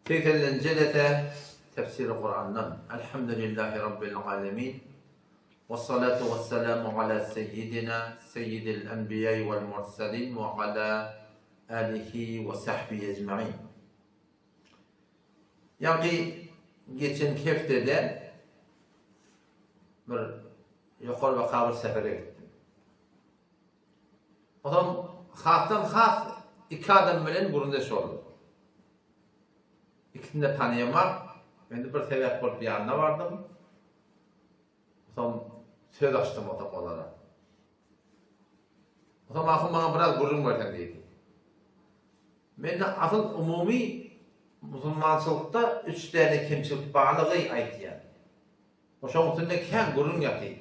Segseninji lete Tefsiri Kurandan. Elhamdülillahi Rabbil alemin. Vessalatu vesselamu ala seyyidina seyyidil enbiýai vel murselin ve ala alihi ve sahbihi ecmain. Ýaňky geçen heftede bir ýokary baka bir sefere gitdim. Onsoň hasdan has iki adam bilen gürrüňdeş boldum. Ikisini-de tanaýamok. Men-de bir sebäp bolup ýanyna bardym. Onsoň söz açdym onsoň olara. Onsoň ahun maňa biraz gürrüň berseň diýdi. Mende asyl umumy musulmançylykda üç däne kemçilik barlygy aýtýan. Şoň üstünde kän gürrüň ýatyr.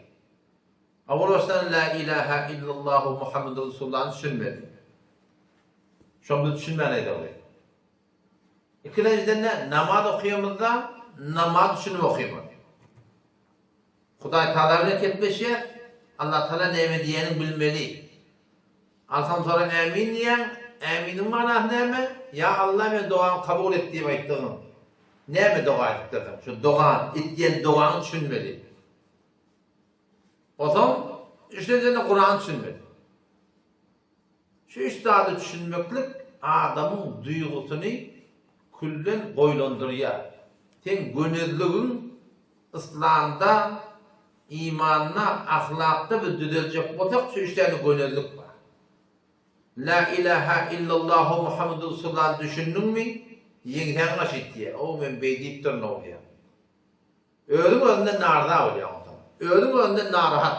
Owal başdan Lä ilähä illallahu Muhammedur Resullany düşünmedi. Şony biz düşünmän aýdaly. Ikilenjiden-de namaz okaýamyzda namaz düşünip okaýmaly. Hudaý Tagala bilen kepleşýäs, Allah Tagala näme diýýänini bilmeli. Alsaň sonra ämin diýýäň, äminiň manasy näme? Ýa Allah men dogamy kabul et diýip aýtdygyň. Näme doga edipdirsiň? Şu dogan, etýän dogaňy düşünmeli. Onsoň üçünjiden-de Kurany düşünmeli. Şu üç zady düşünmeklik adamyň duýgusyny külden goýlandyrýar. Seň gönezligiň yslamda, imanda, ahlakda biz düzeljek bolsak şu üç täne gönezlik bar. La ilaha illallahu Muhammedur Resulullah düşündiňmi? Ýeňsäň gaşyt diýýär. O men beý diýipdirin-ow diýýär. Özüň özünden naraza bolýaň onsoň. Özüň özünden narahat.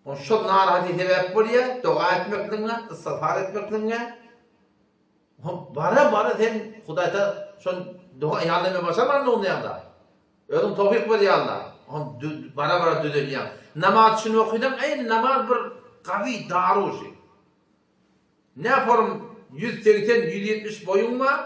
On şol narahaty sebäp bolýar, doga etmekligiňe, istigfar etmekligiňe. Hom bara bara sen Hudaýta şol doga ýaly men başarman onýaňda. Özüň towfyk ber ýa Allah. Hom bara bara düzelýäň. Namaz üçin okysaň, eý namaz bir gawy daru şi. Näporum 180, 170 boýuň bar.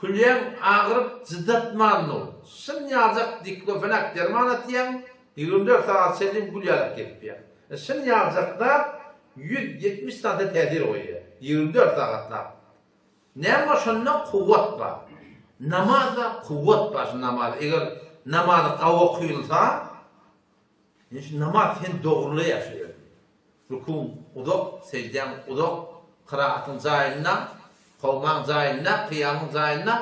Külýäň agyryp jydatmanno. Şyn ýaljak diklofenak derman atýaň, 24 sagat çenli gül ýalyp gezipýäň. Şyn ýaljak zat 170 santa täsir goýýar. 24 sagatlap. Näme şonda kuwwat bar. Namazda kuwwat bar şu namaz. Eger namazy gawy okylsa, Indi şu namaz seni dogrulaýar şu ýerde. Rukuň uzak, seždäň uzak, kyraatyň jaýynda, kowmaň jaýynda, kyýamyň jaýynda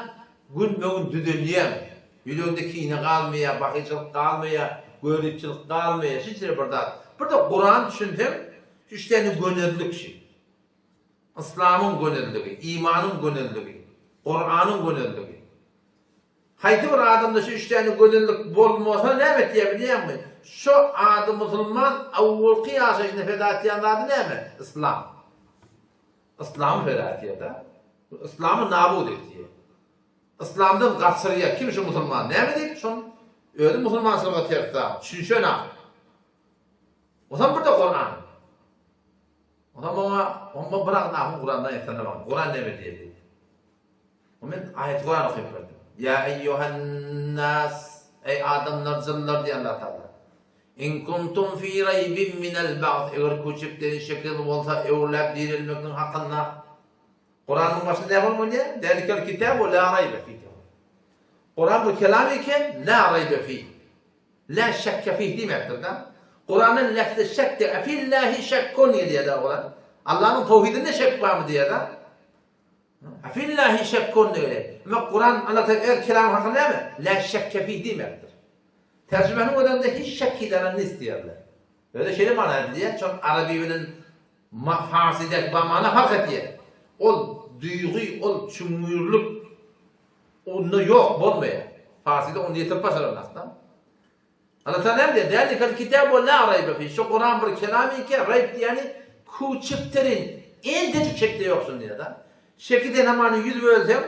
günbe-gün düzelýäň. Ýüregiňde kine galmaýar, bahylçylyk galmaýar, göripçilik galmaýar, hiç bir zat. Bir-de Kurany düşünseň, şu üç täne gönezlik şu. Yslamyň gönezligi, imanyň gönezligi, Kuranyň gönezligi. Haýsy bir adamda şu üç däne gözellik bolmasa näme etýär bilýäňmi? Şo ady musulman awwalky ýaşaýşyna feda etýän zady näme? Yslam. Yslamy feda etýär-de. Yslamy nabut etýär. Yslamdan gaçyrýar. Kim şu musulman? Näme diýip şon özi musulmançylyga ters zat. Düşünşenak. Onsoň bir-de Kuran. Onsoň oňa, oňa bir agyz ahun Kurandan aýtsana maňa. Kuran näme diýýär diýdi. O men aýat Kuran okyp berdim. Ýa eýýuhan nas, eý adamlar, jynlar diýýär Allah Taala. In kuntum fi raýbin minel ba'th, eger köçüp-deri şekil bolsa öwrüläp direlmekligiň hakynda. Kuranyň başynda näme bolýar? Zalikel kitabu la raýbe fih. Kuran bir kelam eken, la raýbe fih. La şekke fih diýmekdir-de. Kuranda lefzi şek diýýär. Efillahi şekkun diýýär-de Kuran. Allanyň towhidinde şek barmy diýýär-de. Efillahi şekkun diýýär. Emma Kuran Allah Teala öz kelamy hakynda näme? La şekke fih diýmekdir. Terjimeniň özünde hiç şek hiç nis diýýärler. Özi şeýle mana edilýär, çünki arabi bilen farsydäki bar mana fark edýär. Ol duýgy, ol çuňňurlyk Onda ýok, bolmaýar. Parsyda ony ýetirip başaranakda. Allah Taala näme diýýär? Zälikal kitabu la raýba fih. Şu Kuran bir kelam eke, raýb diýýäni küçükdirin, entejik şekde ýok şunda diýýär-de. Şeki sen hamany ýüz bölseň,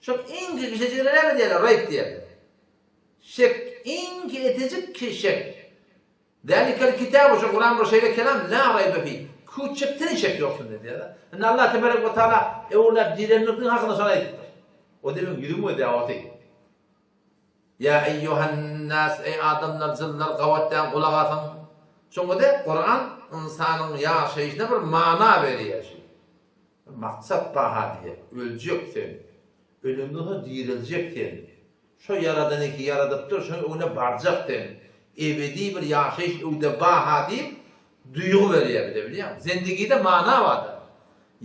şol iň kiçijigine näme diýýärler? Raýb diýýärler. Şek iň kiçijik ki şek. Zälikel kitabu şu Kuran bir şeýle kelam la raýbe fih. Küçükden şek ýok şunda diýýär. Indi Allah tebarek we taala öwrüläp direlmekligiň hakynda şony aýdypdyr. O demek ýüzüň we dawaty. Ýa eýýuhan nas eý adamlar jynlar gabat däň gulak asyň. Şoňa-da Kuran ynsanyň ýaşaýşyna bir mana berýär şu. Bir maksat bar-ha diýýär. Öljek sen. Öleňden soň direljek sen. Şo Ýaradan eki ýaradypdyr, şoň öňüne barjak sen. Ebedi bir ýaşaýyş öwde ba-ha diýip, duýgy berýär bize, bilýäňmi? Zendigide mana bar-da.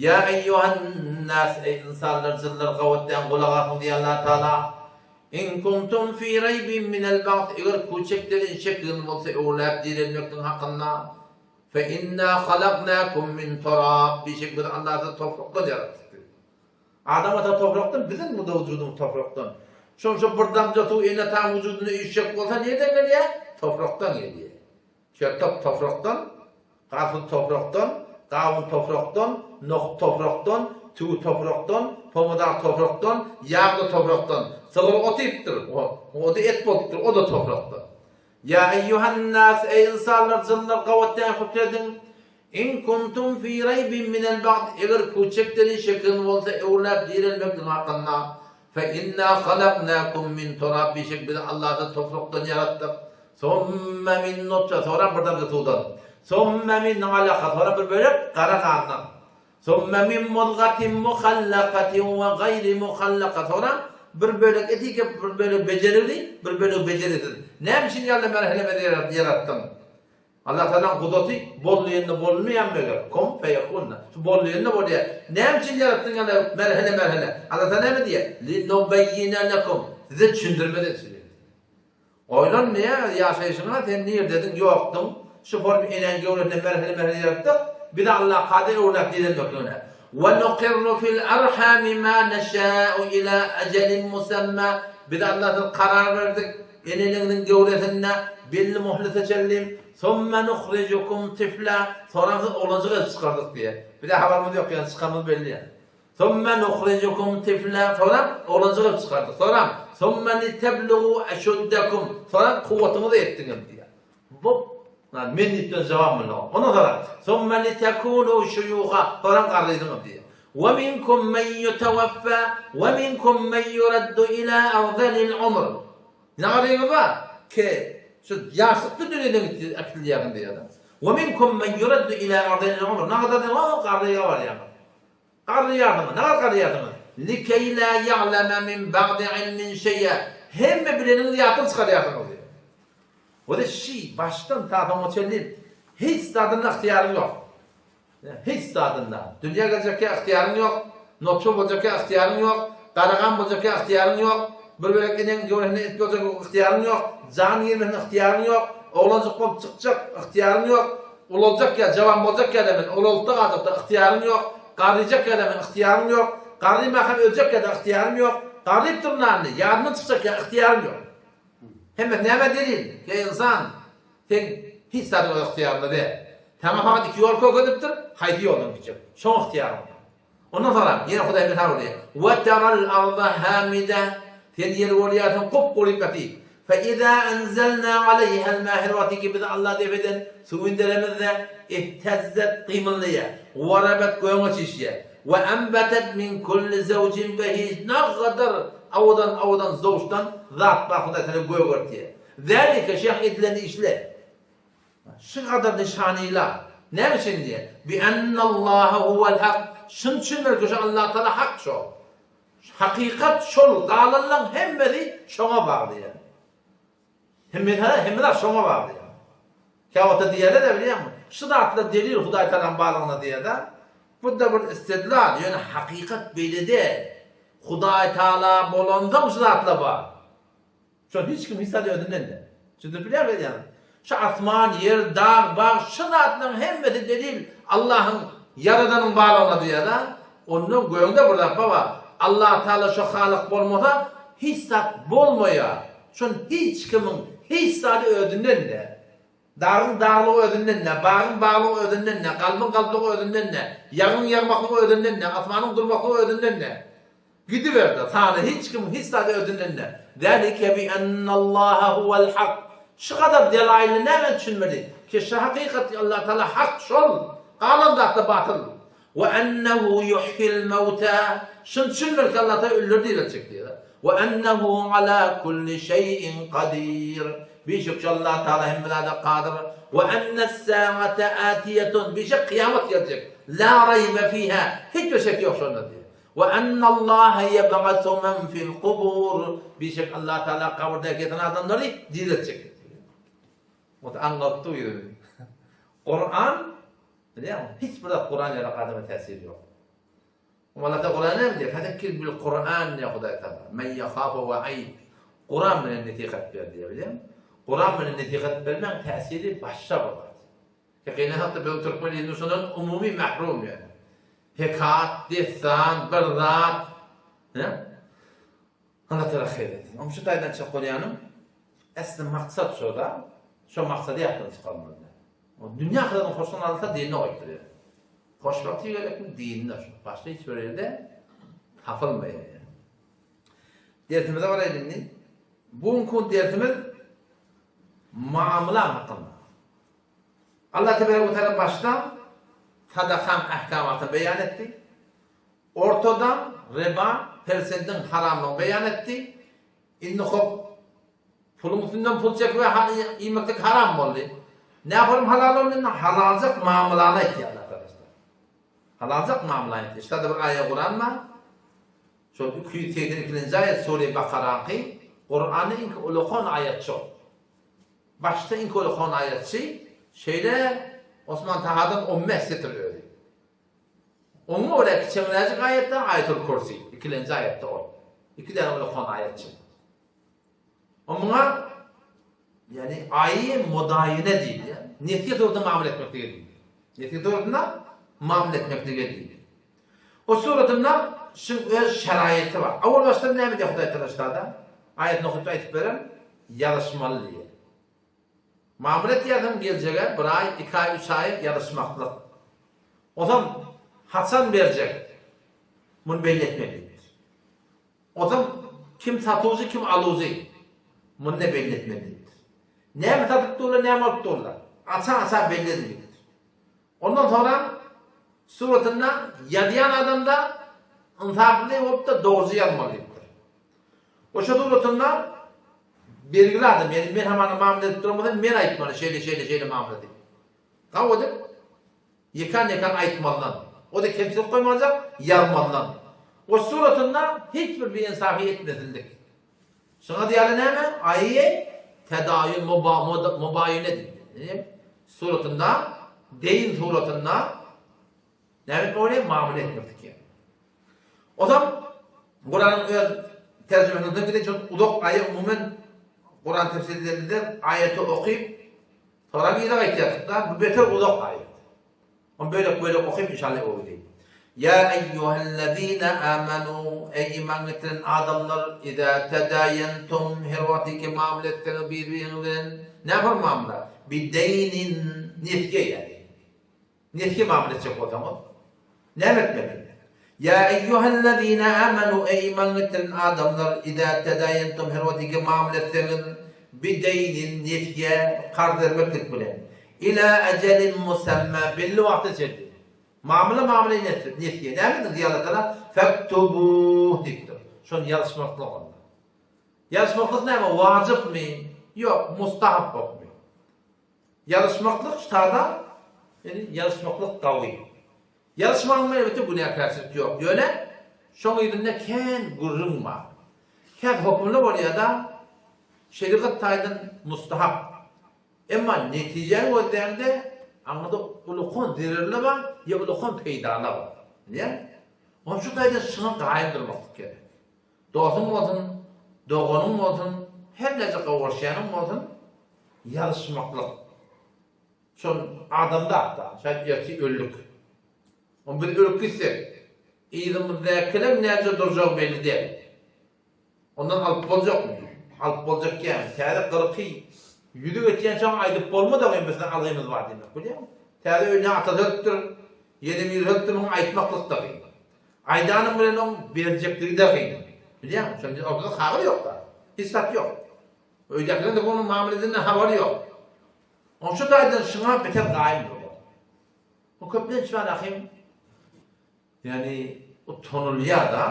Ýa eýýuhan-nas, eý ynsanlar, jynlar gabat däň gulak asyň diýýär Allatagala. In kuntum fi raýbin minel ba'th, eger kuçek degen şekiňiz bolsa öwrüläp direlmekligiň hakynda, fe inna halaknakum min turab, bişek biz Allah sizi toprakdan ýaratdyk diýdi. Adam ata toprakdan, biziň bu-da wujudymyz toprakdan. Şonça bir damja suw ene-ataň wujudyna üýşjek bolsa nirden gelýär? Toprakdan gelýär. Kertop toprakdan, garpyz toprakdan, gawun toprakdan, nohut toprakdan, tüwi toprakdan, pomidor toprakdan, ýag-da toprakdan. Sygyr ot iýipdir, o-da et bolupdyr, o-da toprakdan. Ýa eýýuhan-nas, eý ynsanlar, jynlar, gabat däň pikir ediň! In kuntum fi raýbin minel ba'd, eger kuçek deri şekilin bolsa öwrüläp direlmekligiň hakynda, fe inna halaknakum min turab, bişek bizi Alla-da toprakdan ýaratdyk, somme min nutfe, soňra bir damja suwdan, somme min alaka, soňra bir bölek gara gandan, somme min muzgatin muhallakatin we gaýri muhallaka, soňra bir bölek eti bir bölek bejerigli, bir bölek bejerisiz. Näme üçin ýaly merhele ýaratdyň? Allatagalaň gudraty bol diýende bolunmaýar meger, kum feýekun-da. Şu bol diýende bolýar. Näme üçin ýaratdyň ýaly merhele-merhele? Allatagala näme diýýär? Linubeýýine lekum. Size düşündirmek üçin. Oýlan diýýär, ýaşaýşyňa sen nirdediň, ýokduň. Şu formy enäň göwresinde merhele-merhele ýaratdyk. Bizi Allah kadyr öwläp direlmekligine. We nukirru fil arhami ma neşâ'u ila ejelin musemma. Biz Allah siz karar berdik. Eneligiňiziň göwresinde belli muhlete çenli, Somme nuhrijukum tifla, soňra sizi oglanjyk edip çykardyk diýýär. Bize habarymyz ýok, ýöne çykanymyz belli ýa. Somme nuhrijukum tifla, soňra oglanjyk edip çykardyk. Soňra somme liteblugu eşuddekum, soňra kuwwatyňyza ýetdiňiz diýýär. Bu men diýip duran jogap munda. Ondan soňra somme litekunu şuýuha, soňra garrydyňyz diýýär. We minkum men ýutawaffa we minkum men ýuraddu ila arzelil umr. Nagaryňyz bar, ke, şu ýaşlykda dünýeden gitdi, äkidilýärsiň diýýär-de. We minkum men ýuraddu ila arzelil umr. Nagadar diýýär, o garryga barýaňyz. Garryýarsyňyz, nagar garryýarsyňyz. Likeý la ýa'leme min ba'di ilmin şeý'a. Hemme bileniňizi ýatdan çykarýarsyňyz diýýär. Wada şi başdan ta soňuna çenli hiç zadynda ygtyýaryň ýok. Hiç zadynda. Dünýä geljekkä ygtyýaryň ýok, notfa boljakkä ygtyýaryň ýok, garagan boljakkä ygtyýaryň ýok, bir bölek eneň göwresinde et boljak ygtyýaryň ýok, jan girmesine ygtyýaryň ýok, oglanjyk bolup çykjak ygtyýaryň ýok, ulaljak ýa jawan boljak ýa-da men ulalykda galjakda ygtyýaryň ýok, garryjak ýa-da men ygtyýarym ýok, garrymaka öljek ýa-da ygtyýarym ýok, garryp durmany, ýadymdan çykjak ýa ygtyýarym ýok. Hemmesi nämä delil? Eý ynsan, seň hiç zadyň öz ygtyýaryňda däl. Saňa fakat iki ýol görkezilipdir, haýsy ýoldan gitjek? Şoň ygtyýaryňda. Ondan soňra ýene Hudaý mysal berýär. Wa teral arda hamida, sen ýeri görýärsiň gup-guryp ýatyr. Fe iza enzelna aleýhel ma her wagty ki biz Allah depeden suw inderemizde, ihtezzet gymyldaýar, we rabet göge çişýär. We enbetet min kulli zewjin behij nagadar owadan-owadan zowçdan zat bar Hudaý seni gögertýär. Zälike şeýh edilen işler. Şu gadar nyşanyla. Näme üçin diýýär? Bi ennallaha huwel hak. Şuny düşünmeli ki şu Allatagala hak şo. Hakykat şol galanlaň hemmesi şoňa bagly ýa. Hemme hemme zat şoňa bagly ýa. Käwagtda diýýärler-de bilýäňmi? Şu zatlar delil Hudaý Tagalaň barlygyna diýýär-de. Bu-da bir istidlal, ýöne hakykat beýle däl. Hudaý Tagala bolansoň şu zatlar bar. Şony hiç kim hiç zat özünden däl. Düşündirip bilýärmi edýänim? Şu asman, ýer, dag, bag şu zatlaryň hemmesi delil Allahyň Ýaradanyň barlygyna diýýär-de. Ondan göňde bir zat bar. Allah Tagala şo Halyk bolmasa hiç zat bolmaýar. Şony hiç kimiň hiç zady özünden däl. Dagyň daglygy özünden däl, bagyň baglygy özünden däl, galbyň galplygy özünden däl, ýagyň ýagmaklygy özünden däl, asmanyň durmaklygy özünden däl. Gidiberdi, sany hiç kim hiç zady özünden däl. Zalike bi ennallaha huwel hak. Şu gadar delaýyly näme düşünmeli? Ki şu hakykat Allah Taala hak şol, galan zatlar batyl. We ennehu yuhyil mewta. Şuny düşünmeli ki Allah Taala ölüleri direltjek diýýär. We ennehu ala kulli şeýin kadir. Bişek şu Allah Taala hemme zada kadyr. We ennes saate atiýetun. Bişek kyýamat geljek. La raýbe fiha. Hiç bir şek ýok şonda diýýär. We ennallaha ýeb'asu men fil kubur. Bişek Allah Taala gabyrdäki ýatan adamlary direltjekdir. Ot aňlatdy ýüzüni. Kuran bilýäňmi? Hiç bir zat Kuran ýaly adama täsiri ýok. Allah Taala Kuranda näme diýýär? Fezekkir bil Kuran diýýär Hudaý Taala. Men ýahafu wa'id. Kuran bilen nesihat ber diýýär, bilýäňmi? Kuran bilen nesihat bermegiň täsiri başga bir zat. Ýa hatda biziň türkmen ilimiz şondan umumy mahrum ýöne. Hekat, dessan, bir zat. Hä? Allah Taala haýyr etsin. Oň şu taýdan çykyp bolýanym esli maksat şo-da. Şo maksady ýatdan çykarmaly däl. O dünýä ahyratyň hoşlugyny alsa dinine goýup bilýär. Hoşwagty gerekmi dininde şo. Başga hiç bir ýerde tapylmaýar ýa. Dersimize baraýly indi. Bu günki dersimiz muamala hakynda. Allah tebarek we teala başda sadakaň ahkamatyny beýan etdi. Ortada riba, persendiň haramlygyny beýan etdi. Indi hop puluň üstünden pul çekip iýmeklik haram boldy. Nähorym halal boldy indi halaljak mamlany aýtýar Allah taala. Halaljak mamlany aýtýar. Şurada bir aýa Kuran bar. Şol 282-nji aýat Sure Bakaraňky Kuranyň iň ulakan aýat şol. Başda iň ulakan aýatçy şeýle Osman Tahadan on bäş setir özi. Oňa görä kiçeňräjik aýatda Aýatul Kürsi, ikilenji aýatda ol. Iki däne ulakan aýatçy. O muňa ýani aýy mudaýyne diýilýär. Nesiýe suratynda mamla etmeklige diýilýär. Nesiýe suratynda mamla etmeklige diýilýär. O suratynda şuň öz şeraýaty bar. Awal başda näme diýýär Hudaý Tagala şurada? Aýatyny okup aýtyp beren, ýazyşmaly diýýär. Mamla etýärsiň geljege bir aý, iki aý, üç aý ýazyşmaklyk. Ozam haçan berjek? Muny belli etmeli diýipdir. Ozam kim satyjy, kim alyjy? Muny-da belli etmeli diýipdir. Näme satyp durlar, näme alyp durlar? Aça-aça belli edin diýipdir. Ondan soňra suratynda ýazýan adamda ynsaply bolup-da dogry ýazmaly diýipdir. Oşa suratynda belgili adam, ýagny men hamana mamla edip duran bolsam, men aýtmaly, şeýle, şeýle, şeýle mamla diýip. Gawy edip, ýekan-ýekan aýtmalydan. O-da kemçilik goýmaljak, ýazmalydan. O suratynda hiç bir biinsapy etmesinlik. Şuňa diýýärler näme? Aýy tedaýun mubaýine diýilýär. Suratynda, deýin suratynda näme etmek bolýar? Mamla etmek diýýär. Ozal Kuranyň öz terjimesinden gidip çok uzak aýa umumen Kuran tefsirlerinde aýaty okyp soňra yza gaýtýarsyk-da, bu beter uzak aýat. Ony bölek-bölek okyp inşallah öwe gideýin. Ýa eýýuhellezine amanu eý iman getiren adamlar iza tedaýentum her wagty ki mamla etseňiz bir-biriňiz bilen nähili mamla? Bideýnin nesýe ýagny nesýe mamla etjek bolsaňyz näme etmeli? Ýa eýýuhellezine amanu eý iman getiren adamlar iza tedaýentum her wagty ki mamla etseňiz bideýnin nesýe karz bermeklik bilen Ila ejelin musemma, belli wagta çenli. Mamla mamla nesýe. Näme diýdi diýýär Allah Taala? Fektubuh diýipdir. Şony ýazyşmaklyk onda. Ýazyşmaklyk näme? Wajypmy? Ýok, mustahap hokmy. Ýazyşmaklyk ştada, ýani ýazyşmaklyk gawy. Ýazyşmagyň elbetde günäkärçilik ýok. Ýöne şoň yzynda kän gürrüň bar. Käte hökümli bolýar-da, şerigat taýdan mustahap. Emma netijäni gözläňde aňyrda ulukan zererli bar, ýa ulukan peýdaly bar. Bilýäňmi? Onuň şu taýda şuňa gaýym durmaklyk gerek. Dostuň bolsun, doganyň bolsun, her näçe gowuşýanyň bolsun, ýazyşmaklyk. Şol adamzat-da, şaýat ertir öldük. Onda biz ölüp gitsek, yzymyzdakiler näçe durjagy belli däl. Ondan alyp boljakmy? Alyp boljak däl. Täze gyrky ýüzi geçýänçä aýdyp bolmaz-a hemmesine algymyz bar diýmek, bilýäňmi? Täze öýüne atasy ölüpdir, ýene biri ölüpdir, muny aýtmaklyk-da kyn. Aýdanyň bilen oň berjekligi-de kyn. Bilýäňmi? Şonda ortada kagyz ýok-da. Hiç zat ýok. Öýdäkileriň-de onuň mamla edeninden habary ýok. Oň şu taýdan şuňa beter gaýym durýar. Bu köplenç bar ahym, ýagny utanylýar-da.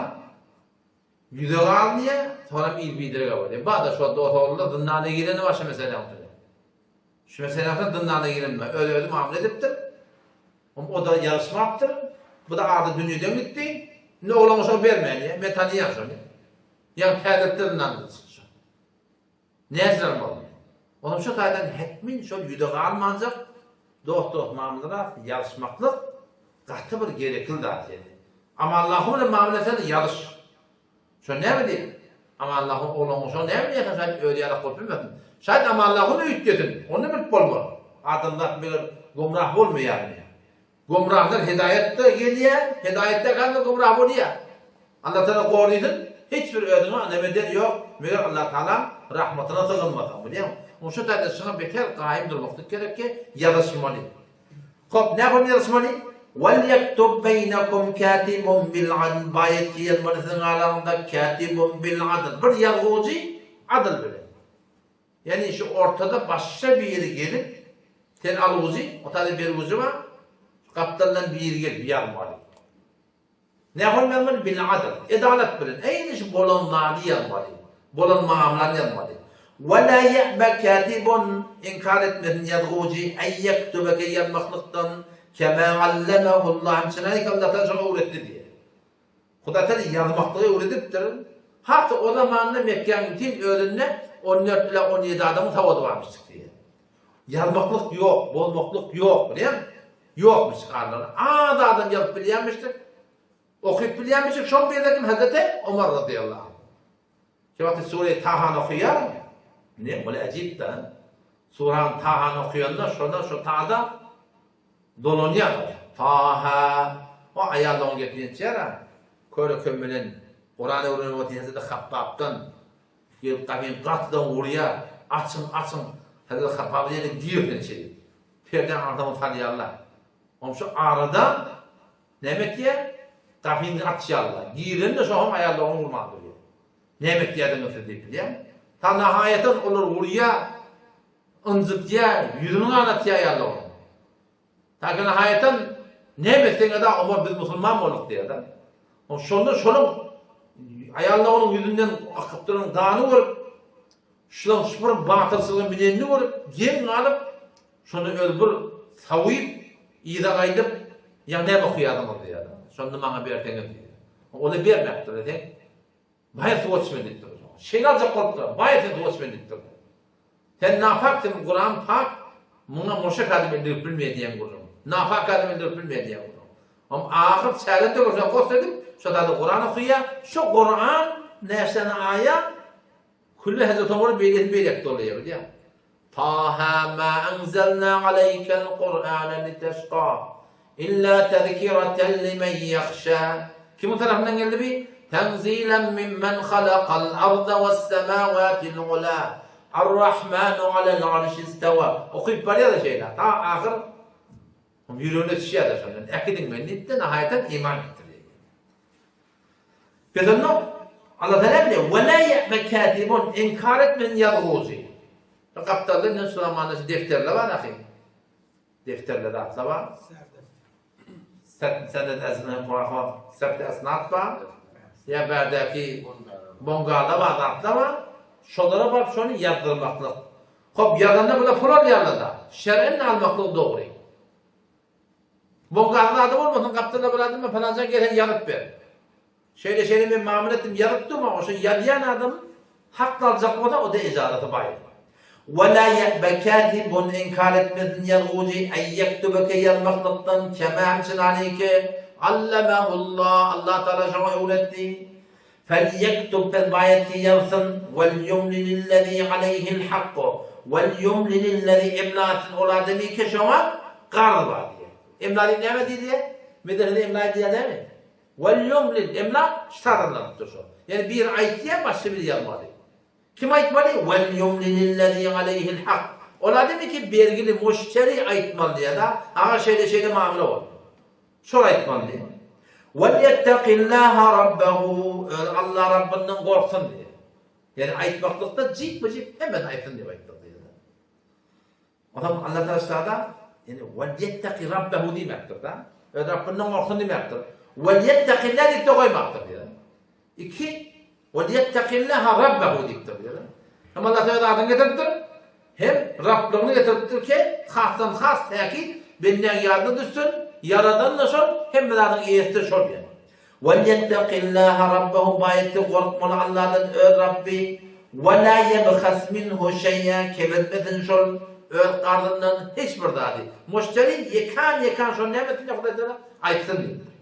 Ýüze galynýar, soňam il biderek bolýar. Bar-da şo dos oglular zyndana gireni bar şu meseläň üstünde. Şu meseläň üstünde zyndana gireni bar. Öz-özi mamla edipdir. O-da ýazyşmapdyr. Bu-da ady dünýeden gitdi. Indi oglan şo bermän diýýär. Men tanýan şony. Ýaňy täzelikde zyndandan çykdy şo. Näçe almaly? Onuň şu taýdan hetmin şol ýüze galmanjak dost-dost mamlaras ýazyşmaklyk gaty bir gerekli zat ýeri. Amanlahu bilen mamla etseň ýazyş. Şo näme diýip? Amanlahu oglan şo näme diýýärsiň şaýt özi ýalak bolup bilmesin. Şaýt Amanlahu üýtgesin. Onda bilip bolmaz. Adamzat meger gumrah bolmaýarmy? Gumrahlar hedaýatda gelýär, hedaýatda galanda gumrah bolýar. Allah Tagala gorysyn, hiç bir özüňe neme eder ýok, meger Allah Tagalaň rahmatyna sygynmasaň, bilýäňmi? Oň şu taýda şuňa beter gaýym durmaklyk gerek ki, ýazyşmaly. Hop, nähili ýazyşmaly? Wal-ýektub beýnekum katibun bil-adl, baýat ki ýazmaly siziň araňyzda katibun bil-adl, bir ýazgujy adyl bilen. Ýagny şu ortada başga biri gelip, sen alyjy, o taýda bergüji bar, şu gapdaldan biri gelip ýazmaly. Nähili ýazmaly? Bil adl, edalat bilen, eýni şu bolan zady ýazmaly, bolan mamlany ýazmaly. Ve la ýe'be katibun, inkar etmesin ýazgujy, en ýektubeke ýazmaklykdan, kema allemehullah, hemçinäýki Allah Tagala şoňa öwretdi diýýär. Hudaýtagala ýazmaklygy öwredipdir. Hat-da o zamanda Mekgäň bütin özünde on dört ila on ýedi adamyň sowady barmyşdyk diýýär. Ýazmaklyk ýok, bozmaklyk ýok, bilýäňmi? Ýokmyş aralarynda. Az adam ýazyp bilýänmişdik, okyp bilýänmişdik. Şol birde kim? Hezreti Omar razyýallahu anh. Şu wagty Sure Tahany okaýar. Ne, ol äjip-dä. Surany Tahany okaýanda şonda şo tada Dolanýar. Taha! O aýal dogan gepini etýär-ä. Köre köm bilen Kuran öwrenip otyr Hezreti Habbapdan gelip gapyny gatydan urýar. Açyň, açyň! Hezreti Habbap ýene gir sen içeri. Perdäni aňyrdan salýarlar. Onuň şu arada näme etýär? Gapyny açýarlar. Girende şo hem aýal dogan urman durýar. Näme etýärdiňiz siz diýip bilýäňmi? Ta nahaýatan olar urýar. Ynjytýar, ýüzüni ganatýar ýaly onuň. Täki nahaýatan näme etseňede Omar biz musulman bolduk diýýär-de. Oň şonda şonuň aýalyna onuň ýüzünden akyp duran gany görüp, şulaň şu bir batyrçylyga minenini görüp, geň galyp, şonda özi bir sawyp, yza gaýdyp, ýa näme okaýardyňyz diýýär-de. Şonda maňa berseňiz diýýär. Ol-a bermäpdir. Sen Baýar suwa içmen diýipdir. Şeýle aljak bolupdyr. Baýar sen suwa içmen diýipdir. Sen napak sen Kuran pak muňa muşrik adam ildirip bilmeýär diýen gürrüň. Napak adam ildirip bilmeýär diýen gürrüň. Hem ahyr çäre döwürse gost edip şo zady Kuran okaýar. Şo Kuran näçe aýa külli Hazreti Omar beýlesini beýlek dolaýar bilýär. Taha ma enzelna aleýkel Kur'ane liteşka illa tezkireten limen ýahşa. Kimiň tarapyndan geldi bi? Tenzilen mimmen halakal arda wes-semawatil ula. Ar-Rahmanu alel arşistewa. Okyp barýar-da şeýle. Ta ahyr ýüregine düşýär-de şondan. Äkidiň meni diýip-de nahaýatan iman getirýär. Biz onda Allah Teala diýýär, "Ve la ya'be katibun" inkar etmesin ýazgujy. Şu gapdalda indi şu zamanda şu defterler bar ahy. Defterler zatlar bar. Senet esnat bar, sebt esnat bar. Ýa bärdäki bongala bar, zatlar bar. Şolara baryp şony ýazdyrmaklyk. Hop ýazanda bular pul alýarlar-da. Şer'en almaklyk dogry. Boňgaryň zady bolmasyn, gapdalda bir adam bar, palanjan gel sen ýazyp ber. Şeýle şeýle men mamla etdim, ýazyp dur maňa, şo ýazýan adam hakly aljak bolsa, o-da ejazaty bar. Ve la ye'be katibun inkar etmesin ýazgujy en yektubeke ýazmaklykdan kema hemçinaniki allemehullah Allah Taala şoňa öwretdi. Felýektub pes baýat ki ýazsyn, Welýumlilillezî aleýhil hakku, welýumlilillezî emla etsin ol adamy ki şoňa garz bar diýýär. Emla diýip näme diýilýär? Medresede emla edilýär dälmi? Welýumlil, emla şu taýdanlanypdyr şo. Ýagny biri aýtýar, başga biri ýazmaly. Kim aýtmaly? Welýumlilillezî aleýhil hak. Ol adamy ki bergili muşteri aýtmaly diýýär-de, aga şeýle-şeýle mamla boldy. Şol aýtmaly diýýär. Welýettekillaha rabbehu, özi Allah Rabbyndan gorksun diýýär. Ýagny aýtmaklykda jikme-jik hemmesini aýtsyn diýip aýtdyr diýýär. Onsoň Allah Tagala şada ýagny welýetteki rabbehu diýmekdir-de. Öz Rabbyndan gorksun diýmekdir. Welýettekillah diýip-de goýmapdyr diýýär. Iki, Welýettekillaha rabbehu diýipdir diýýär. Hem Allah öz adyny getiripdir, hem Rablygyny getiripdir ki, hasdan has täkit bendäň ýadyna düşsün, Ýaradan-da şol, hemme zadyň eýesi-de şol diýýär. Welýettekillaha rabbehu baýetdi gorkmaly Alladan öz Rabbi we la ýebhas minhu şeý'a kem etmesin şol öz karzyndan hiç bir zady. Muşteri ýekan-ýekan şony näme etsin Hudaý Tagala aýtsyn diýipdir.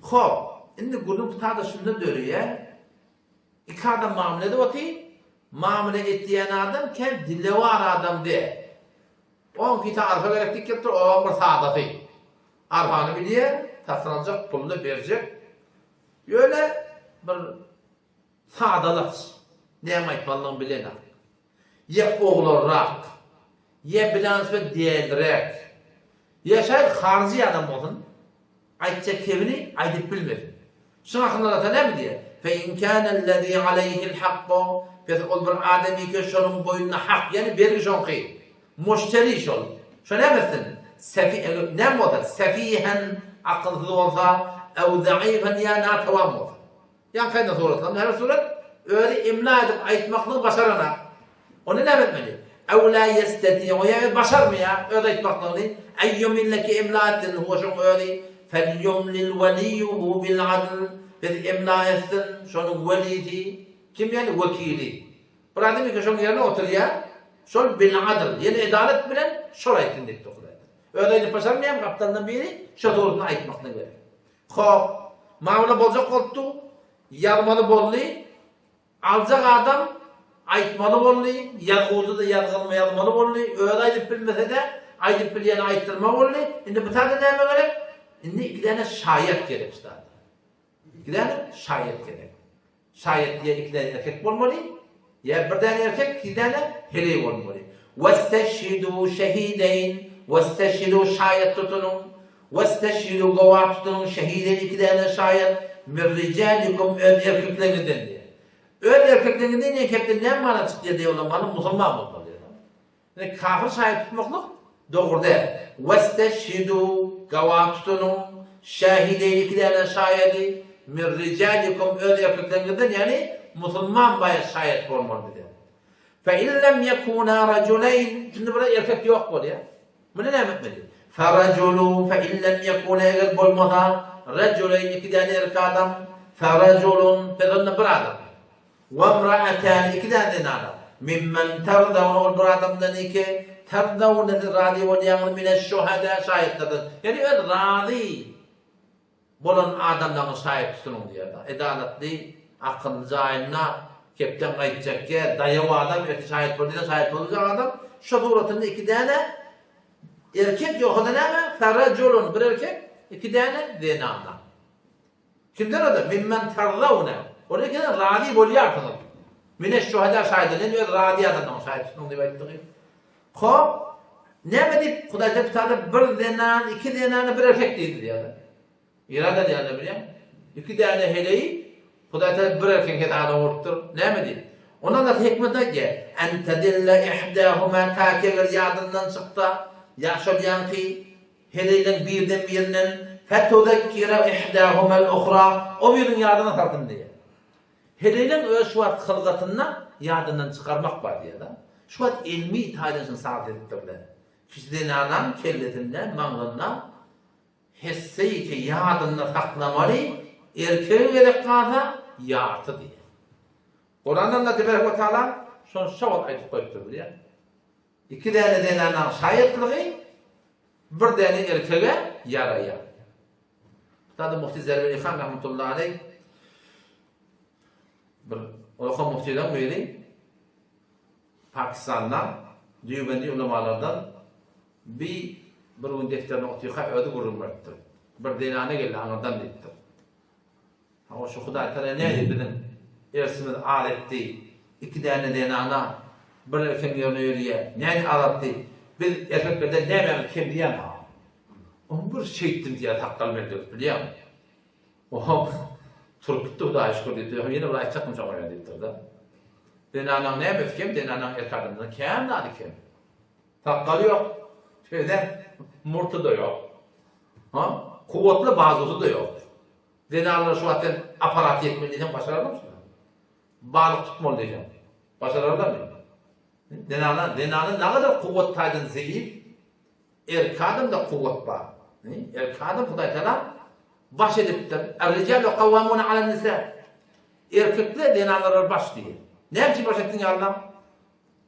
Hop, indi gürrüň tutada şunda döreýär. Iki adam mamla edip otyr. Mamla etýän adam kän dilewar adam däl. Oňkisi arfa gerek diýip gelipdir, oň bir sadasy. Arfany bilýär, satyn aljak, puluny berjek. Ýöne bir sadalaç, näme aýtmalydygyny bilenak. Ýa oglanrak, ýa bilanswe dälräk, ýa şaýat haryjy adam bolsun, aýtjak kebini aýdyp bilmesin. Şuň hakynda Alla näme diýýär? Fe in kânellezî aleýhil hakku, pes ol bir adamyke şonuň boýnuna hak, ýagny bergi şoňky, muşteri şol. Şo näme etsin? Sefi, näme bolsa, sefihen, akylsyz bolsa, ew zaifen ýa natawan bolsa. Ýaňky aýdan suratlaryň her bir surat özi imla edip aýtmaklygy başaranak. Onda näme etmeli? Ew la ýesteti'u ýa özi başarmaýar öz aýtmaklygyny, en ýumille ki imla etsin huwa şoň özi, felýumlil weliýuhu bil adl biz imla etsin şonuň welisi, kim ýagny wekili. Bir adam eken şoň ýerine oturýar, şol bil adl ýene edalat bilen şol aýtsyn diýipdir Hudaý. Özi aýdyp başarmaýan gapdalyndan biri şo suratyny aýtmaklygy gerek. Hop, mamla boljak bolupdy, ýazmaly boldy, aljak adam aýtmaly boldy, ýazgujy-da ýazgylma ýazmaly boldy, özi aýdyp bilmese-de, aýdyp bilýäne aýtdyrmaly boldy. Indi bu taýda näme gerek? Indi iki däne şaýat gerek şu taýda. Iki däne şaýat gerek. Şaýat diýen iki däne erkek bolmaly, ýa bir däne erkek, iki däne heleý bolmaly. Westeşhidû şehideýn, westeşhidû şaýat tutunyň, westeşhidû gowah tutunyň şehideýn iki däne şaýat, min rijalikum öz erkekleriňizden diýýär. Öz erkekleriňizden diýen kepden näme mana çykýar diýip olamany musulman bolmaly diýýär. Indi kafir şaýat tutmaklyk dogry däl. Westeşhidû, gawa tutunyň, şähideýni iki däne şaýady, min rijalikum öz erkekleriňizden, ýagny musulman baýat şaýat bolmaly bize. Fe in lem ýekûnâ rajuleýn, indi burada erkek ýok bolýar. Muny näme etmeli? Fe rajulu, fe in lem ýekûnâ eger bolmasa, rajuleýn iki däne erkek adam, fe rajulun, pes onda bir adam. Wemra'atani, iki däne zenana. Mimmen terdawne, ol bir adamdan iki, terdawne siz razy bolýaňyz, mineş-şuhada, şaýatlardan. Ýagny öz razy bolan adamlaryňyzy şaýat tutunyň diýýär. Edalatly, akylly jaýynda kepden gaýtjak ýer, daýaw adam, ertir şaýat bol diýseň şaýat boljak adam. Şo suratynda iki däne erkek ýogsa-da näme? Ferejulun, bir erkek, iki däne zenana. Kimden o-da? Mimmen terzawne. Ol ekeni razy bolýarsyňyz. Mineş-şuhada şaýydan, ýöne öz razy adamlaryň şaýyt tutuň diýip aýtdygy. Hop, näme diýip, Hudaý Teala kitapda bir zenan, iki zenana bir erkek diýdi diýýärler. Irada diýýärler bilýäňmi? Iki däne heleýi Hudaý Teala bir erkegiň hesabyna gurupdyr. Näme diýip? Ondan da hikmet aýdýar. En tedille ihdahuma ta eger ýadyndan çyksa, ýa şol ýaňky Heleýleň birden-birinden, Fetuzekkire ihdahumel uhra, o biriniň ýadyna salsyn diýýär. Heleýleň öz şu wagt hylgatynda ýadyndan çykarmak bar diýýär-de. Şu wagt ylmy taýdan şuny sabyt edipdirler. Kişi zenanaň kellesinde, maňzynda hesseýi ki ýadynda saklamaly, erkege gezek galsa ýarty diýýär. Kuranda Allah tebarek we taala şony şo wagt aýdyp goýupdyr bilýäňmi? Iki däne zenanaň şaýatlygy bir däne erkege ýaraýar. Sada Mufti Zerbeli han rahmetullahi aleýh bir ulaka muftileň biri Pakistanda Dýubendi ulamalardan bi bir gün defterini otyrka özi gürrüň beripdir. Bir zenana geldi aňyrdan diýipdir. Hawa şu Hudaý Tagala nädip biziň ersimizi az etdi, iki däne zenana bir erkegiň ýerine ýörýär, nädip azaltdy, biz erkeklerden nämämiz kem diýýäň ha. Oň bir şeýtdim diýýär sakgal meldirip bilýäňmi. Oňa turup gitdi Hudaýa şükür diýipdir, ýöne ýene bir aýtjakdym şoňa ýa diýipdir-de. Zenanaň nämesi kem, zenanaň erkek adamdan kän zady kem. Sakgaly ýok, şeýle murty-da ýok. Ha, kuwwatly bazusy-da ýok. Zenanlar şu wagt sen aparat ýetmeli diýseň başararlarmy şuny? Balyk tutmaly diýseň başararlarmy? Zenana, zenana nagadar kuwwat taýdan zeýif, erkek adamda kuwwat bar. Erkek adam Hudaý Taala. Baş edipdir. Er-rijalu kawwamuna alen-nisa. Erkekler zenanlara baş diýýär. Näme üçin baş etdiň ýa Allah?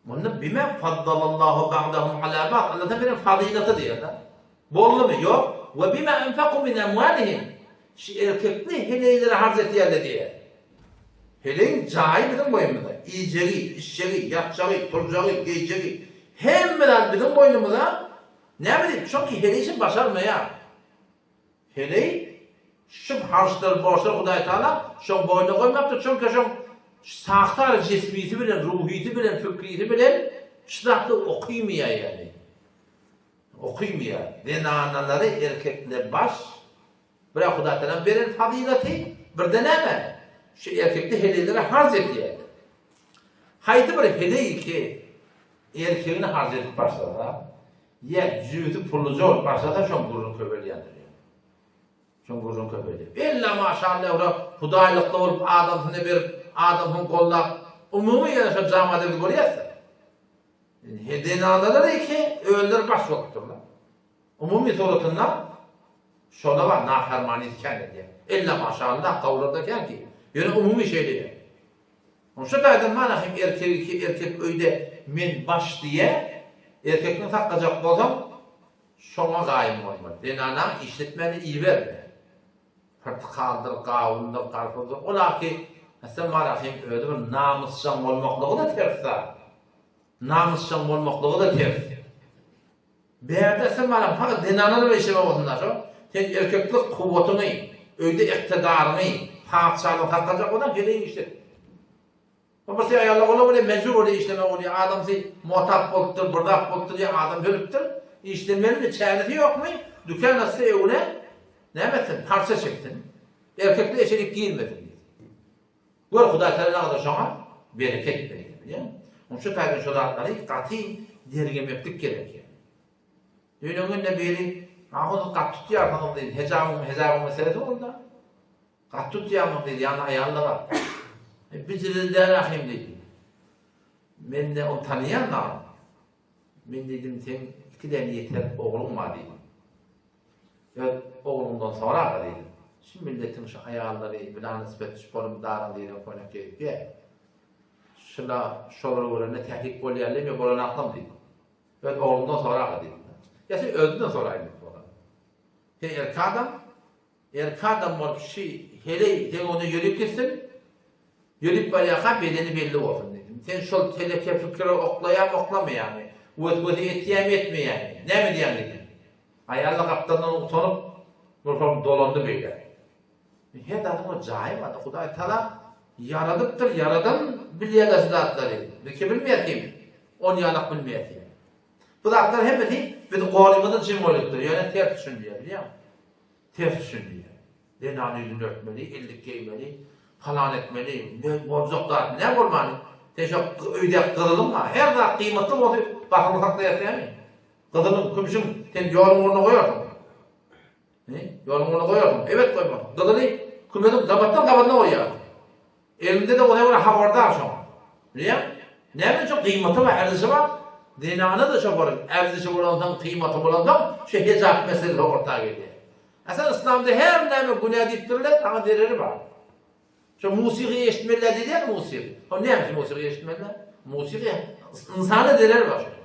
Onda bima faddalallahu ba'dahum ala ba'd. Allahdan beren fazylaty diýýär-de. Boldumy? Ýok. We bima anfaqu min amwalihim. Şu erkekli heleýlere harç etýärler diýýär. Heleýiň jaýy biziň boýnumyza. Iýjegi, içjegi, ýatjagy, turjagy, geýjegi hemme zat biziň boýnumyza. Näme diýip? Çünki heleý şuny başarmaýar. Heleý şu harçlar borçlar Hudaý Taala şoň boýnuna goýmapdyr, çünki şoň sahtar jismisi bilen, ruhysy bilen, fikrisi bilen şu zatlar okymýar ýaly. Okymýar. Zenanalary erkekle baş bir Hudaý Taala beren fazylaty, birde näme? Şu erkekli heleýlere harç edýär. Haýsy bir heleý ki erkegini harç edip başlasa, Ýa jübüsi pulluja bolup başlasa şoň gürrüň köpelýändir ýöne. Şoň gürrüň köpelýär. Ella maşalla ura hudaýlykda bolup adamsyna berip, adamsyny goldap, umumy ýöne şo jamada biz görýäs-de. Zenanalar eke özleri baş bolupdyrlar. Umumy suratynda şola bar nafarmany kän edýär. Ella maşalla gawlarda kän ki. Ýöne umumy şeýle ýa. Şu taýdan mana hem erkegi ki erkek öýde men baş diýä, erkekini saklajak bolsaň şoňa gaýym bolmaly. Zenanaň işletmäni iberme. Pyrtykaldyr, gawundyr, garpyzdyr ola ki sen mana hem özi bir namysjaň bolmaklygy-da ters zat. Namysjaň bolmaklygy-da ters. Bärde sen maňa fakat zenanalar işleme bolsun-da şo. Sen erkeklik kuwwatyňy, öýde ykdydaryňy, patyşalygyňy saklajak bolsaň heleýiňi işlet. O bir şey aýallar ola bolýar, mejbur bolýar işlemek bolýar. Adamsy motap bolupdyr, bir zat bolupdyr ýa adam ölüpdir. Işlemelimi, çäresi ýokmy? Dükan açsa öwüne näme etsin? Parça çeksin. Erkekler eşelik girmesin diýsin. Gör Hudaý Tagala şoňa bereket berýär, bilýäňmi? Onuň şu taýdan şo zatlary gaty derňemeklik gerek ýa. Düýn öňünde biri, Ahun gaty tutýarsyňyz diýdi, hejabyň, hejabyň meselesi boldy. Gaty tutýarsyňyz diýdi, ýanynda aýaly-da bar. E, bijireli däl ahym diýdi. Men-de ony tanaýan da. Men diýdim, seň iki däne ýeter ogluň bar diýdim. Öz ogluňdan soraga diýdim. Şu milletiň şu aýallary bilanysbet şu polum daryň diýlen köýnek geýipýä. Şula şolary görende tährik bolýarlymy ýa bolanakmy diýdim. Öz ogluňdan soraga diýdim. Ýa sen özünden soraýyn diýip olara. Sen erkek adam, Erkek adam bolup şi heleý seň öňüňde ýörip gitsin, ýörip barýarka bedeni belli bolsun diýdim. Sen şol teleke pikire oklaýaňmy oklamaýaňmy, weswese etýäňmi etmeýäňmi, näme edýäň diýdim. Aýal-da gapdalyndan utanyp, bir dolandy beýle. Her zadyň bir jaýy bardyr. Hudaý Tagala ýaradypdyr, ýaradan bilýär-de şu zatlary. Biz kim bilmeýär kim, on ýalak bilmeýär diýýär. Bu zatlar hemmesi biziň golumyzyň üçin goýlupdyr, ýöne ters düşünilýär, bilýäňmi? Ters düşünilýär. Zenan ýüzüni örtmeli, ellik geýmeli, palan etmeli, men boljak zatmy, näme bolmany? Sen şo öýdäki gyzylyň bar, her zat gyýmatly bolsa basyryp saklaýas dälmi? Gyzylyň, kümşüň sen ýoluň ugruna goýarsyň. He? Ýoluň ugruna goýarsyň. Ebet goýmarsyň. Gyzyly kümeziň gabatdan gabadyna goýýarsyň. Elinde-de ona görä habardar şoň. Bilýäňmi? Näme üçin gyýmaty bar, erzişi bar? Zenana-da şo bir erzişi bolansoň, kyýmaty bolansoň, şu hijap meselesi orta gelýär. A sen yslamda her näme günä diýipdirler, saňa zereri bar. Şo musygy eşitmeliler diýilýär musygy. O näme üçin musygy eşitmeliler? Musygy ynsana zereri bar şoň.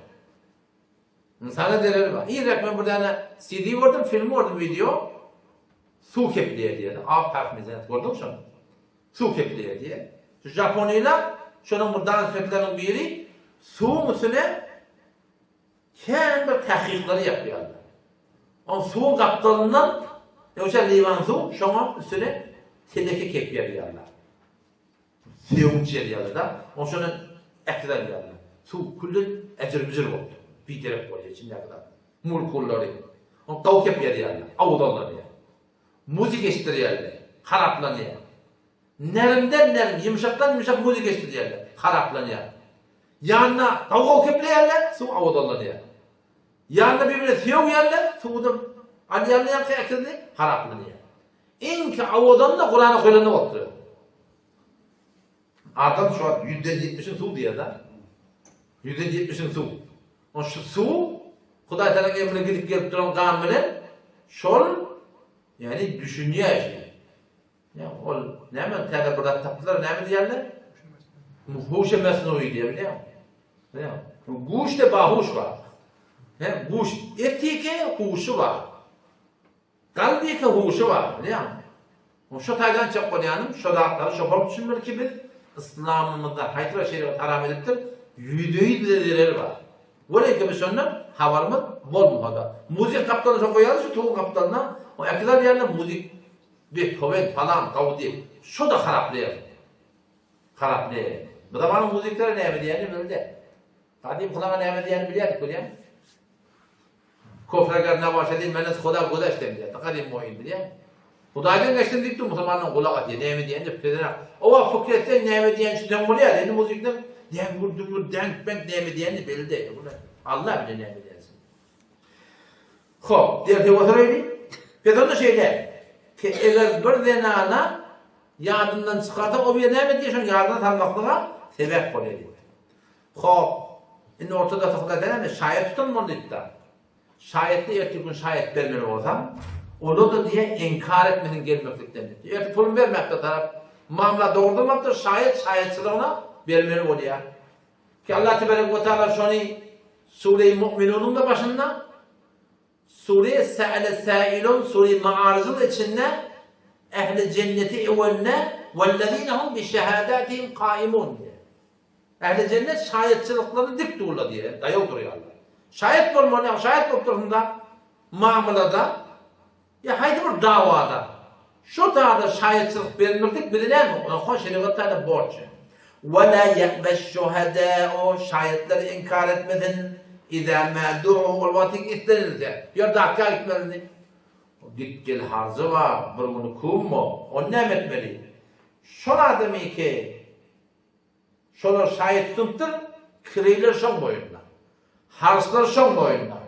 Ynsana zereri bar. Irräk men bir däne CD gördüm, film gördüm, wideo. Suw kepleýär diýýär. A parfmezent gördüňmi şony? Suw kepleýär diýýär. Şu japonýlar şonuň bir danyşmentleriniň biri suwuň üstüne kän bir tahkyklary ýapýarlar. Oň suwuň gapdalyndan ýogsa liwan suw şoňa üstüne teleke kepýärler. Sögünç edýärler-de, oň şondan äkidip alýarlar. Suw külli äjir-müjür bolupdyr. Biderek bolýar içindäki zat. Molekullary. Oň gawy kepýärler, awzallanýar. Muzyka eşitdirýärler, haraplanýar. Nermden nerm, ýumşakdan ýumşak muzyka eşitdirýärler, haraplanýar. Ýanyna gawy-gawy kepleýärler, suw awzallanýar. Ýanyna bir-birine sögýärler, suwudan alýarlar ýaňky äkizini, haraplanýar. Iňki owadan-da Kurana goýlanda bolupdyr. Adam şu wagt ýüzden ýetmişiň suw diýýär-de. Ýüzden ýetmişiň suw. Oň şu suw Hudaý Tagalaň emrine gidip gelip duran gan bilen şol. Ýagny düşünýär şi. Ýa ol näme täze bir zat tapdylar, näme diýýärler? Huşe mesnui diýýär, bilýäňmi? Bilýäňmi? Guşda bahuş bar. He, guş etiki huşy bar. Kalbyky huşy bar, bilýäňmi? Şo taýdan aýtjak bolýanym, şo zatlary şo bolup düşünmeli ki biz yslamymyzda haýsy bir şerigat haram edipdir, ýüzde-ýüz bize zereri bar. Welin biz şondan habarymyz bolmasa-da. Muzik gapdalyna şo goýarys şu tuguň gapdalyna, o äkidar diýýärler muzik Bethowen falan gowy diýip, şo-da haraplaýar. Haraplaýar. Bu zamanyň muzikleri näme diýýänini bilde. Gadym kulaga näme diýýänini bilýärdik bilýäňmi? Kofra ger nabaşa diýen menen Huda güzeşdem diýýär. Gadym moýun bilýäňmi? Hudaýdan geçdim diýip dur musulmandan gulak asýar. Näme diýýän diýip pikir O wagt pikir etseň näme diýýän düşünseň bolýar. Indi muzikden däňgür düňgür däňk beňk näme diýýänini belli däl. Allah bilýär näme diýýänini. Hop, derse oturaýly. Biz onda şeýle, ki eger bir zenana ýadyndan çykarsa, o bir näme diýýär, şony ýadyna salmaklyga sebäp bolýar diýip. Hop, indi ortada Hudaý näme, şaýat tutan boldy diýipdir. Şaýatda ertir gün şaýat bermeli bolsaň, olar-da diýýär, inkar etmesin gelmeklikden diýipdir. Ertir puluny bermäpdir tarap, mamla dogurdyrmapdyr, şaýat şaýatçylygyna bermeli bolýar. Ki Allah tebarek we taala şony Sure-i Mu'minunyň-da başynda, Sure Sa'ale Sa'ilun, Sure-i Ma'aryjyň içinde ähli jenneti öwende Wellezine hum bi şehadatihim kaimun diýýär. Ähli jennet şaýatçylyklaryny dik durlar diýýär, daýaw durýarlar. Şaýat bolmaly, ýa şaýat bolup dursun-da mamlada Ýa haýsy bir dawada şo zada şaýatçylyk bermeklik bize näme? Oňa şerigat taýdan borç. Ve la ye'beş-şuhedâ'u şaýatlar inkar etmesin, izâ mâ du'u ol wagty islenilse. Bu ýerde datga gitmelimi? Git gel harjy bar, bir güni kummo, ony näme etmeli? Şol adamy ki Şolar şaýy tutunypdyr, kireýler şoň boýunda. Harçlar şoň boýunda.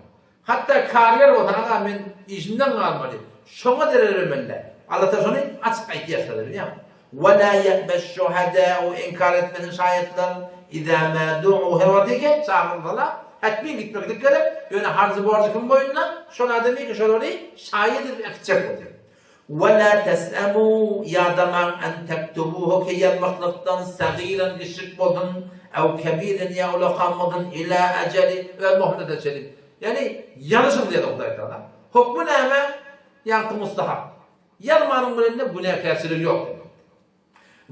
Hatda karýer bolsa, aga men işimden galmaly, şoňa zerer bermeli-dä. Allatagala şony açyk aýtýar şurada, bilýäňmi? Ve lâ ye'beş-şuhedâ'u inkar etmesin şaýatlar, izâ mâ du'u her wagt eken çagyrylsalar, hetmin gitmeklik gerek, ýöne harzy-borjy kimiň boýnunda? Şol adamyňky şolary şaýy edip äkitjek bolýar. Ve la tes'emu ýadamaň en tektubuhu ki ýazmaklykdan sagiran kiçjik bolsun, ew kebiren ýa ulakan bolsun ila ejeli öz möhletine çenli. Ýagny ýazyşyň diýýär Hudaý Tagala. Hukmy näme? Ýaňky mustahap. Ýazmanyň bilen-de günäkärçilik ýok diýmek.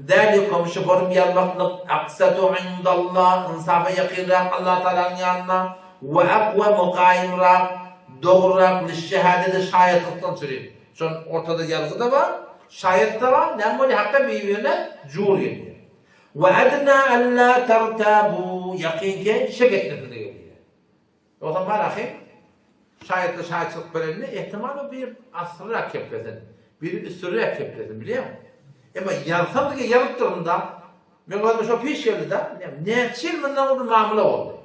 Zälikum şu forum ýazmaklyk aksatu indallah ynsaba ýakynrak Allah Tagalanyň ýanynda we akwamu gaýymrak, dogrurak lişşehadeti şaýatlykdan çüri. Şon ortada ýazgy-da bar, şaýat-da bar, näme bolýar hakda bir-birine jur gelýär. We adna alla tartabu ýakyn ki şek etmesine gelýär. Ýogsam bar ahy, şaýatlar şaýatçylyk berende ähtimal o bir asyrrak keplesin, biri üstürräk keplesin, bilýäňmi? Emma ýazsam diýe ýazyp durun-da, meň özüme şo piş geldi-de, näçe ýyl mundan ozal mamla boldy.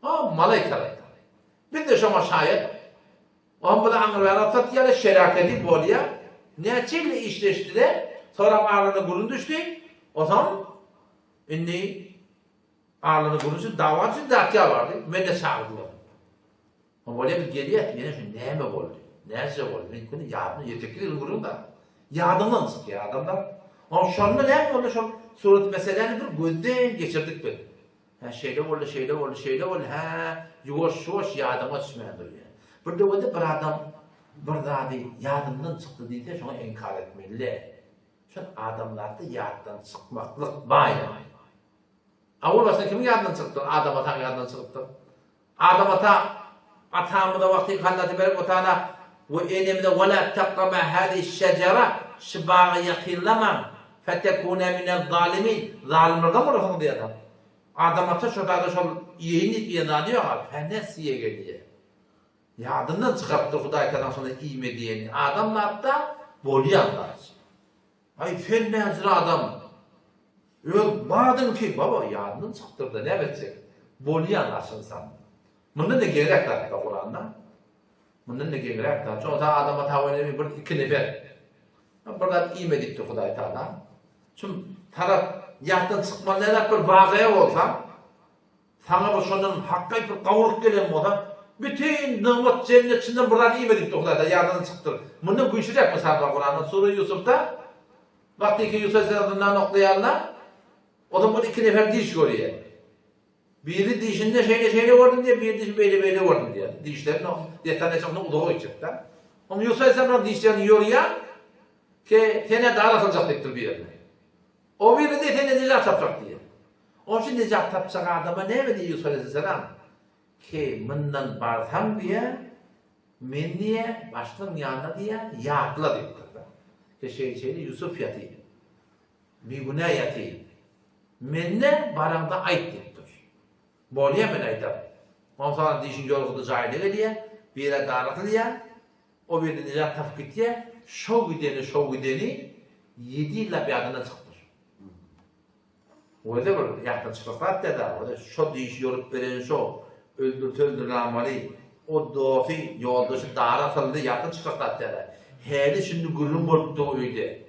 O malaý talaý. Biz-de şoňa şaýat. Oňa bize aňrybaýrak satýarlar, şeraketi bolýar. Näçe ýyl işleşdi-de, soram aralarynda gürrüň düşdi. Onsoň indi Arlany gurun üçin dawa üçin datýa bardy. Meni-de çagyrdylar. Bolýa biz gelýäs, ýene şu näme boldy? Näce boldy? Men kuni ýadymda ýetekli ýyl gürrüň da. Ýadyňdan çykýar adamlar. Oň şonda näme boldy şol surat meseläni bir gözden geçirdik biz. Hä şeýle boldy, şeýle boldy, şeýle boldy. Hä ýuwaş ýuwaş ýadyňa düşmän durýar. Bir döwede bir adam bir zady ýadymdan çykdy diýse şoňa inkar etmeli däl. Şol adamzatda ýatdan çykmaklyk bar ýaly. Owal başda kimiň ýadyndan çykypdyr? Adam ataň ýadyndan çykypdyr. Adam ata atamyza wagty Alla tebarek we taala we enemize we la taqraba hazihi şejera şu baga ýakynlamaň fetekuna minez zalimin zalymlardan bolarsyňyz diýýär. Adam ata şo zada şol iýeýin diýip iýen zady ýok a fenesiýe gelýär. Ýadyndan çykarypdyr Hudaý tagalaň şonda iýme diýenini. Adam zatda bolýan zat. Aý sen näjür adam. Öz badyň ki baba ýadyndan çykypdyrda näme etjek. Bolýan açylsaň. Mundan-da geňräk zat bar Kuranda. Mundan-da geňräk zat. Şonda adam ata we enemi bir iki nefer. Bir zat iýme diýipdir Hudaý Taala. Şum tarap ýatdan çykmaly nädip bir wagaya bolsa, saňa bir şondan hakgaýyp bir gawuryk gelen bolsa, Bütin nygmat jennet içinden bir zat iýme diýipdir Hudaý Taala ýadyňdan çykypdyr. Mundan güýçlüräk mysal bar Kuranda Sure Ýusufda wagtyky Ýusuf aleyhisselam zyndan oklaýanda o zaman iki nefer diş görýär. Biri dişinde şeýle şeýle gördüm diýýär, biri dişini beýle beýle gördüm diýýär. Dişlerini o dessan etjek ondan uzaga gitjek-de. Oň Ýusuf aleyhisselam dişlerini ýorýar ki sen-ä dar asyljak diýipdir bir ýerine. O biri diýýär sen-ä nejat tapjak diýýär. Onuň üçin nejat tapjak adama näme diýýär Ýusuf aleyhisselam? Ki mundan barsaň diýýär, men diýýär, başlygyň ýanyna diýýär, ýatla diýipdir-de. Ki şeýle-şeýle Ýusup ýatyr. Bigünä ýatyr. Mende baraňda aýt diýipdir. Bolýa men aýdaryn. Onsoňam dişiň ýorgudy jaýyna gelýär, bir-ä dar atylýar, o biri nejat tapyp gitýär, şo gideni, şo gideni ýedi ýyllap ýadyndan çykypdyr. Özi bir ýatdan çykjak zat däl dagy, özi şo dişi ýorup beren şo, öldürse öldürämaly, o dosty, ýoldaşy dara asyldy, ýatdan çykjak zat däl-ä. Häli-şindi gürrüň bolup dur öýde.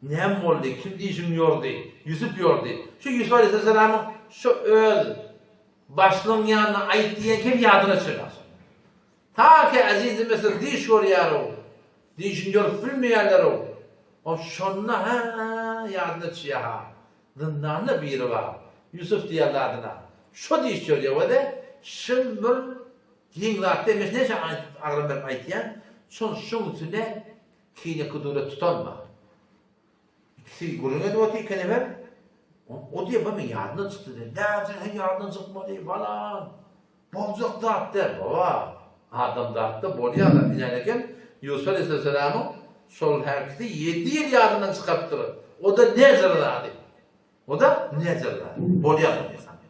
Näme boldy, kim dişiňi ýordy? Ýusup ýordy. Şu Ýusup aleýhissalamyň şu öz başlygyň ýanyna aýt diýen kem ýadyna düşenok. Ta ki Eziz-i Müsür diş görýär-ow, dişini ýorup bilmeýärler-ow. O şonda hä ýadyna düşýär-ha, zyndanda biri bar, Ýusup diýerler adyna. Şo diş ýorýar we-de şul bir geň zat däl, men näçe agram berip aýtýan, şol şoň üstüne Kine-kudure tutanma. İkisi gürrüň edip otyr iki nefer. O diýýär, bu meň ýadymdan çykdy diýýär. Näme sen ýadyňdan çykmady falan. Boljak zat däl, baba. Adamzatda bolýar zat. Ine eken Ýusup aleyhisselamyň şol herkisi ýedi ýyl ýadyndan çykarypdyr. O-da nejir zady. O-da nejir zady. Bolýar zat.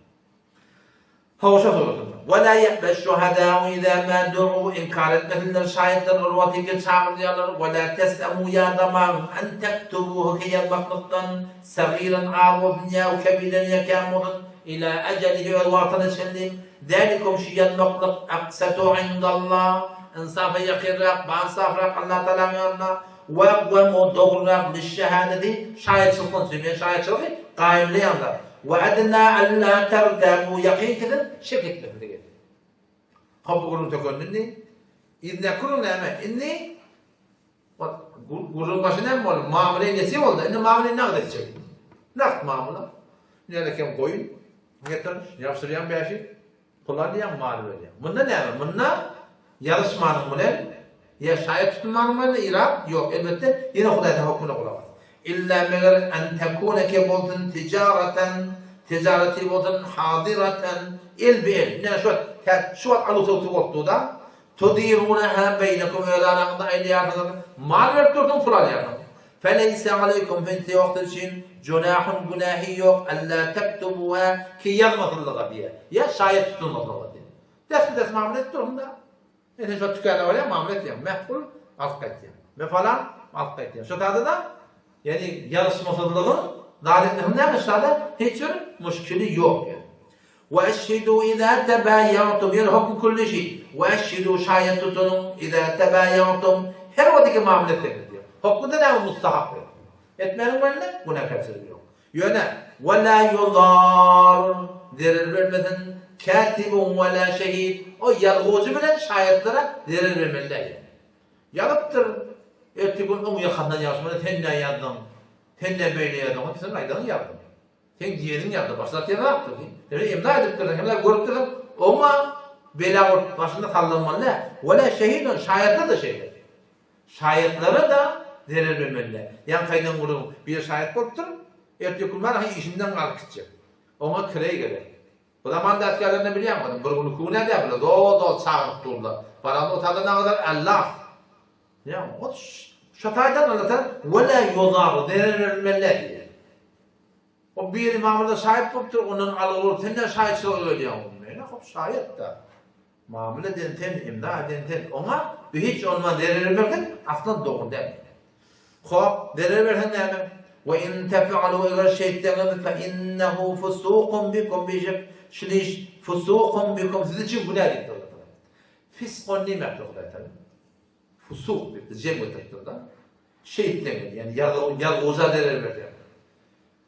Hawa suratynda. Ve la ye'beş şuhedâ'u izâ mâ du'û inkar etmesinler şaýatlar ol wagtyky çagyrylýarlar ve la tes'emû ýadamaň en tektubûhu ki ýazmaklykdan sagiran az bolsun ýa kebiren ýa kän bolsun ilâ ejelihi öz wagtyna çenli zälikum şu ýazmaklyk aksatu indallah ynsafa ýakynrak bansafrak Allah Tagalaň ýanynda we agwemu dogrurak lişşehadeti şaýatçylykdan söýmeýän şaýatçylygy gaýymlaýanlar We adna alla tertabu ýakyn siziň şek etmesizlige. Hop bu gürrüň tökendi indi. Yzyndaky gürrüň näme? Indi gürrüň başy näme boldy? Mamla nesip boldy. Indi mamla nagt etjek. Nagt mamla. Näme eken goýun getir, ýapşyrýaň bäşi. Pul alýaň, mal berýäň. Munda näme? Munda ýazyşmanyň bilen ýa şaýat tutulmanyň bilen irap ýok. Elbetde, ýene Hudaýdan hökmüne gulak as. Illa meger en tekune ki bolsun tijaratan, tijareti bolsun haziratan, el-be-el. Ine şu wagt, şu wagt aluw-satuw bolup dur-da. Tudirunaha beýnekum öz araňyzda aýlaýarsyňyz. Mal berip dursuň, pul alýarsyň. Feleýse aleýkum hinsi ýokdur üçin junahun günähi ýok alla tektubuha ki ýazmasynlyga diýýär. Ýa şaýat tutulmasynlyga diýýär. Dest-bi-dest mamla edip dursun-da. Men sen şo tükana barýaň mamla etýäň. Meh pul alyp gaýtýaň. Me falan alyp gaýtýaň. Şo tada-da ýagny ýazyşmasyzlygyň zat etmesiniň näme şu tada hiç bir muşkili ýok ýa. We eşhidu iza tebaýagtum ýöne hökm külli şi. We eşhidu şaýat tutunyň iza tebaýagtum her wagt iki mamla etseňiz diýýär. Hökmünde näme mustahap ýok. Etmäniň welin günäkärçiligi ýok. Ýöne we la ýuzar zerer bermesin kätibun we la şehid o ýazgujy bilen şaýatlara zerer bermeli däl ýöne. Ýazypdyr. Ertir gün oň ýakasyndan ýapyşmaly sen nä ýazdyň? Sen nä beýle ýazdyň? Sen aýdanyň ýazdym. Seň diýeniň ýazdy, başda sen zatdyr diý. Sen imza edip dursuň, hemle görüp dursuň, oňa bela bolup başynda sallanmaly däl. Wala şehidun, şaýatlar-da şeýle. Şaýatlara-da zerer bermeli däl. Ýaňky aýdan gürrüň, biri şaýat bolupdyr, ertir gün bar, işinden galyp gitjek. Oňa kireý gerek. Bu zaman dätgärlerine bilýäňmi, onuň bir gün, iki gün-ä däl, bular zol-zol çagyryp durlar. Baranda otagdan aňyrdan Ällah! Ýa, ot şo taýdan Allatagala Wala ýuzaru, zerer berilmeli däl diýýär. O biri mamla şaýat bolupdyr, ondan algy bolup, sen näme şaýatçylyga gelýäň? Men-ä hop şaýat-da. Mamla eden sen, imza eden sen. Oňa bu hiç ondan zerer berseň, aslan dogry däl. Hop, zerer berseň näme? We in tef'alu eger şeýtseňiz fe innehu fusukun bikum bişek şul iş fusukun bikum siz üçin günä diýipdir Allah Tagala. Fiskon diýmekdir Hudaý Tagala. Fusuk diýipdir, jem getiripdir-de. Şeýtseňiz, ýagny ýazguja zerer berseň,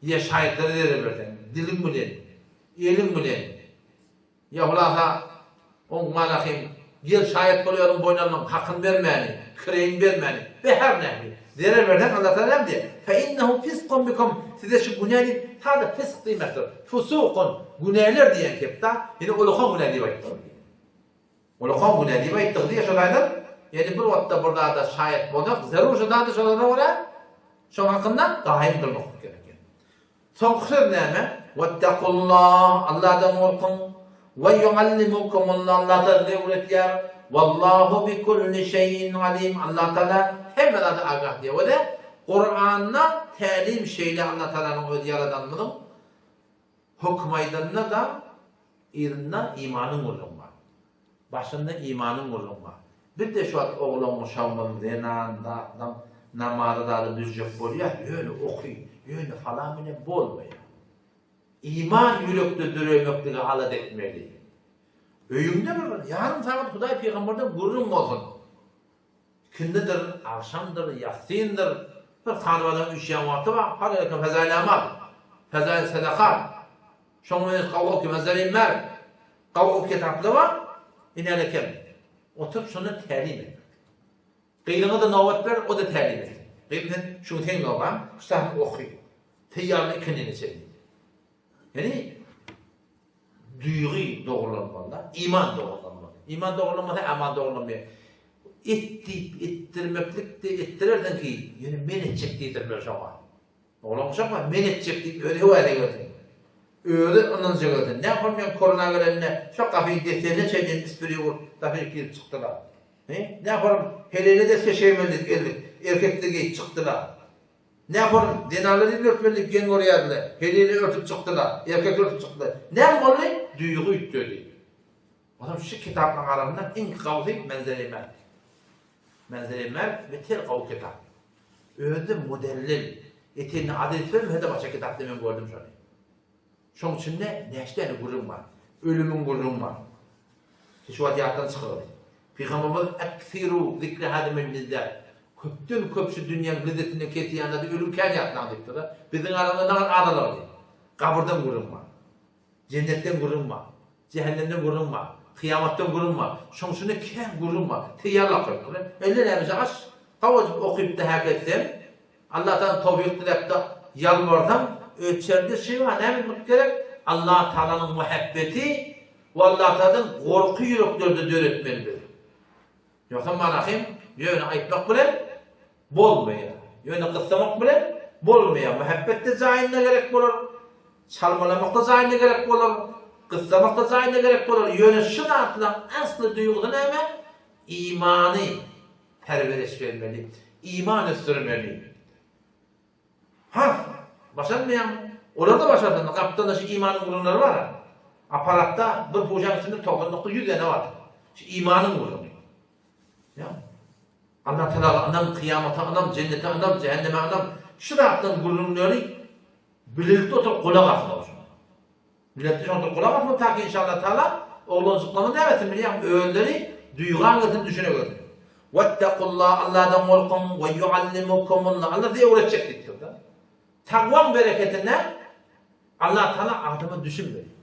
ýa şaýatlara zerer berseň, diliň bilen, eliň bilen, ýa hulasa oň malahym. Gel şaýat bol özüň boýun alnyň hakyny bermäni, kireýini bermäni we her nähili zerer berseň Allah Tagala näme diýýär? Fe innehu fiskun bikum size şu günä diýip sada fisk diýmekdir. Fusukun günäler diýen kepda ýene ulakan günä diýip aýtdyr. Ulakan günä diýip aýtdyr diýýär şol aýdan. Ýene bir wagtda bir zada şaýat bolsak zerur şu zada şolara görä şoň hakynda gaýym durmaklyk gerek. Soňky söz näme? Wettakullah, Allahdan gorkuň. We ýuallimukumullah, Allah Tagala size öwretýär. Wallahu bi kulli şeýin alim, Allah Tagala hemme zada agah diýýär. We-de Kuranda tälim şeýle Allah Tagalanyň özi ýaradanymyzyň höküm aýdanda-da yzynda imanyň gürrüňi bar. Başynda imanyň gürrüňi bar. Biz-de şu wagt oglan-uşagymyz, zenan, zatlaň namaza zada düzjek bolýas, ýöne oky, ýöne falan bilen bolmaýar. Iman ýürekde döremeklige alada etmeli. Öýüňde bir ýarym sagat Hudaý pygamberden gürrüň bolsun. Ikindidir, agşamdyr, ýassyndyr, bir hanybadaň üýşýän wagty bar, har erkin fezail amal, fezail sadakat, şoň bilen gawga kemezler bar, gawga kitaplar bar, inäle kem. Oturyp şondan tälim etmek. Gyzyňa-da nobat ber, o-da tälim etsin. Gyzym sen şu gün seň nobaň, şu sahypany oky. Teýýarla ikindine çenli. Ýani duýgy dogrulanmaly-da, iman dogrulanmaly. Iman dogrulanmasa amal dogrulanmaýar. Et diýip etdirmeklik-de etdirersiň ki, ýöne men etjek diýdirmeli şoňa. Oglan uşak bar, men etjek diýip özi höwäse gelsin. Özi ynanja gelsin. Näme boldy men korona gelende şo gapyny desseline çenli ispiri urup dafir girip çykdylar. He? Näme boldy helele desge şeýmeli diýip geldik. Erkekde geýip çykdylar. Näme zenanlar elini örtmeli diýip geň görýärdiler. Helili örtüp çykdylar. Erkekler örtüp çykdylar. Näme boldy? Duýgy üýtgedi. Onsoň şu kitaplaryň arasynda iň gowusy Menzeli Merg. Menzeli Merg beter gowy kitap. Özi mudellil. Etegine adres bermese-de başga kitapda men gördüm şony. Şoň içinde näçe däne gürrüň bar. Ölümiň gürrüňi bar. Şu wagt ýatdan çykardy. Pygamberimiz Eksiru zikre hadimil lizzat. Köpden köp şu dünýäň lezzetinden kesýänlerde ölüm kän ýatlaň diýipdir-de. Biziň aramyzda nagat azalar diýip. Gabyrdan gürrüň bar. Jennetden gürrüň bar. Jähennemden gürrüň bar. Kyýamatdan gürrüň bar. Şoň üçin-de kän gürrüň bar. Teýýarlap goýupdyr. Elle nämeje aç. Gawajyp okyp-da häk etseň, Allahdan towfyk diläp-de ýalbarsaň, öçerde şyga näme etmek gerek? Allatagalanyň muhabbeti we Allatagaladan gorky ýüreklerde döretmeli biz. Ýogsam manahym ýöne aýtmak bilen bolmaýar. Ýöne gyssamak bilen bolmaýar. Muhabbet-de jaýynda gerek bolar, çalmalamak-da jaýynda gerek bolar, gyssamak-da jaýynda gerek bolar. Ýöne şu zatlaryň asly duýgusy näme? Imany. Perweriş bermeli, iman ösdürmeli. Has, başarmaýaňmy? Olar-da başarsyn, gapdalda şu imanyň gurumlary bar-a. Apparatda bir pujaň içinde 99 ýüz däne bar. Şu imanyň gurumy. Ýa. Allah Tagala ynam, kyýamata ynam, jennete ynam, jähenneme ynam. Şu zatlaryň gürrüňleri bilelikde oturyp gulak asmaly şuňa. Milletde şonda gulak asma taki inşallah taala oglanjyklaryň näme etsin bilýäňmi özleri duýga gelsin düşüne gelsin. Wettakullah Allahdan gorkuň we ýuallimukumullah Allah size öwretjek diýipdir da. Takwaň bereketine Allah taala adama düşüm berýär.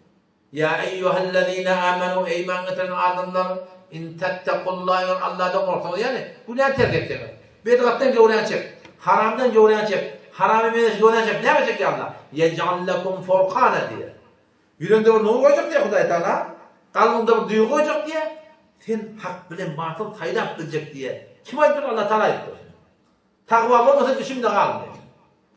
Ýa eýýuhellezine amanu eý iman getiren adamlar in tattakullah eger Allahdan gorksaňyz ýagny günä terk etseňiz bedgatdan göwräňi çek haramdan göwräňi çek haramy meňzeş göwräňi çek näme çekýär Allah ýej'al lekum furkana diýýär ýüregiňde bir nur goýjak diýýär Hudaý Tagala kalbyňda bir duýgy goýjak diýýär sen hak bilen batyl saýlap biljek diýýär kim aýdypdyr Allah Tagala aýdypdyr Takwa bolmasa düşümde galmaýar.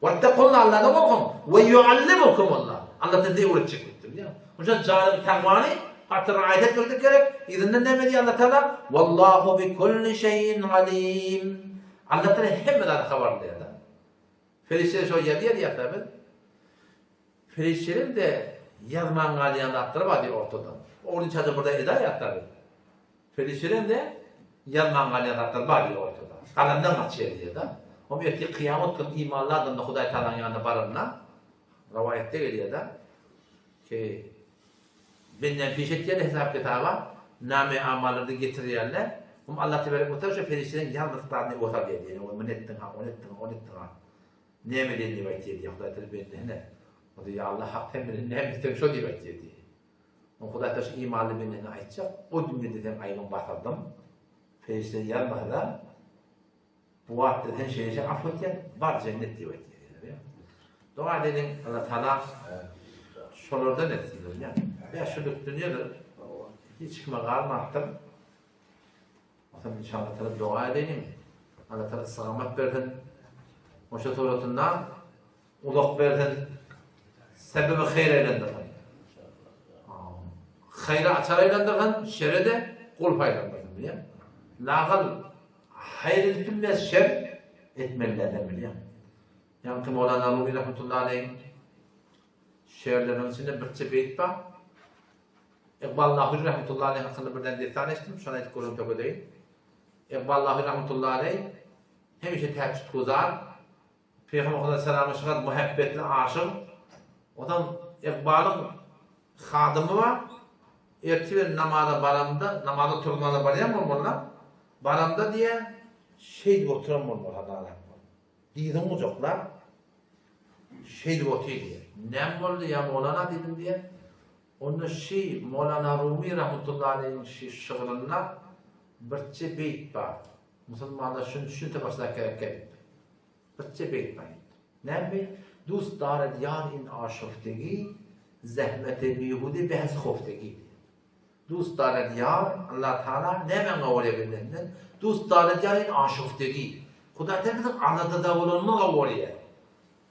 Wettekulla Allahdan gorkuň we ýuallimukumullah. Allah size öwretjek diýipdir. Bilýäňmi? Onuň üçin janyň takwany gaty raýat etmeklik gerek. Yzyndan näme diýýär Allah Taala? Wallahu bi kulli şeýin alim. Allah Taala hemme zady habarly diýýär. Perişdeler şo ýazýar diýýär biz. Perişdeler de ýazman galýan zatlary bar diýýär ortada. Ogluň çaja burada eda ýatlar. Perişdeler-de ýazman galýan zatlar bar diýýär ortada. Galandan gaçýar diýýär-de. Oň ertir kyýamat güni imanly adamda Hudaý Tagalaň ýanyna baranda, rowaýatda gelýär-de, ki, benden peş etýärler hesap-kitaba, name-amallarda getirýärler. Oň Allah tebarek we taala şo perişdeleriň ýazmadyk zadyny oňa salýar diýýär. Ýöne muny etdiň-ha, ony etdiň-ha, ony etdiň-ha. Näme edeýin diýip aýtýar diýýär. Hudaý Tagala bendesine. O diýýär, Allah hak sen bilen näme etseň şo diýip aýtýar diýýär. Hudaý taala şu imanly bendesine aýtjak, o dünýede seň aýbyňy basyrdym. Perişde ýazmasa-da, bu wagtda sen şeýle-şeýle afw etýän, bar jennet diýip aýtýar. Doga edeliň, Allah Taala şolardan etsin diýýär. Ýa şulyk dünýedir. Hiç kime galmapdyr. Onsoň inşallah Taala doga edeliň. Allah Taala sagamat bersin. Oşa suratynda uzak bersin. Sebebi haýra aýlandyrsin. Haýra açar aýlandyrsin, şere de gulp aýlandyrsyn bilýän. Lagal haýr edip bilmez, şer etmelilerden bilýän. Ýaňky Mowlana Rumi rahmetullahi aleýhiň şeýerleriniň içinde birçe beýt bar. Iqbal Lahuri rahmetullahi aleýh hakynda birden dessan eşitdim, şony aýdyp gürrüň tökedeýin. Iqbal Lahuri rahmetullahi aleýh hemişe tähejjütguzar, Pygamber Hudaý salama şygat muhabbetli aşyk. Ondan Iqbalyň hadymy bar. Ertir bilen namaza baramda, namaza turmana barýan bolmaly-da. Baramda diýýär, şeýdip oturan bolmaly hadalap. Dyzyny gujaklap, şeýdip otyr diýýär. Näme boldy ýa Mowlana diýdim diýýär. Onda şi Mowlana Rumi rahmetullahi aleýhiň şi şygrynda birçe beýt bar. Musulmanlar şuny düşünse başlap gerek gelipdir. Birçe beýt bar. Näme beýt? Dust dared ýar in aşoftegi, zähmete bihude behs hoftegi diýýär. Dust dared ýar, Allah Taala nämäň gawarýar bendesinden? Dust dared ýar in aşoftegi. Hudaý Taala biziň aladada bolanymyz gawarýar.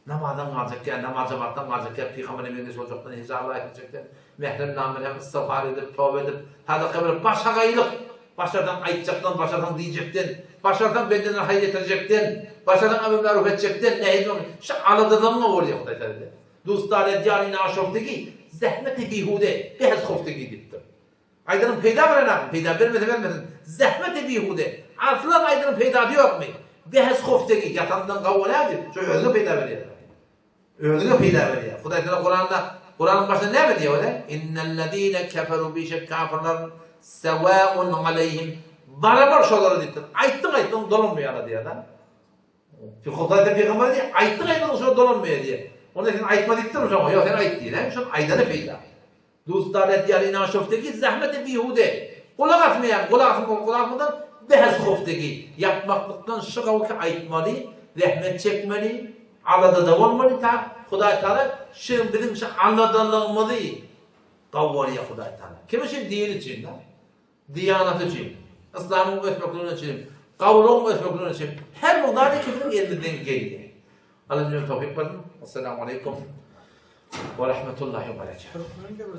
Namazdan galjak ýa namaz jemaatdan galjak ýa pygambere meňzeş boljakdan, hijaba laýyk etjekden, mährem namberhem istigfar edip, toba edip, sadaka berip, başagaýlyk, başarsaň aýtjakdan, başarsaň diýjekden, başarsaň bendelere haýyr ýetirjekden, başarsaň emr maruf etjekden, nehi münker, şu aladadan gawarýar Hudaý Taala. Dust dared ýar in aşoftegi, zähmeti bihude, behz hoftegi diýipdir. Aýdanyň peýda berenakmy? Peýda bermese bermesin. Zähmeti bihude. Asylam aýdanyň peýdasy ýokmy? Behz hoftegi, ýatandan gawy bolýar diýip, şo özüňe peýda berýär. Özüňe peýda berýär. Hudaý Taala Kuranda, Kuranyň başynda näme diýýär öyle? Innellezine keferu bişek kafirler sewaun aleýhim barabar şolara diýipdir. Aýtdyň aýtdyň dolanmaýarlar diýýär-de. Hudaý da pygamber diýýär, aýtdyň aýtmadyň şolar dolanmaýar diýýär. Onda sen aýtma diýipdirmi şoňa? Ýok, sen aýt diýýär. Şonuň aýdany peýda. Dustar edýär ina şoftegi zähmeti bihude. Gulak asmaýan gulak asma gulak asmadan behz hoftegi. Ýatmaklykdan şu gawky aýtmaly, zähmet çekmeli, aladada bolmaly ta Hudaý Taala şu biziň şu aladalygymyzy gawwarýar Hudaý Taala. Kim üçin dini üçin da. Diýanaty üçin, yslamyň ösmekligi üçin, gawulygyň ösmekligi üçin her bir zat ikimiziň elimizden gelýär. Alla bize towfyk bersin. Assalamu aleýkum we rahmetullahi we berekatuh.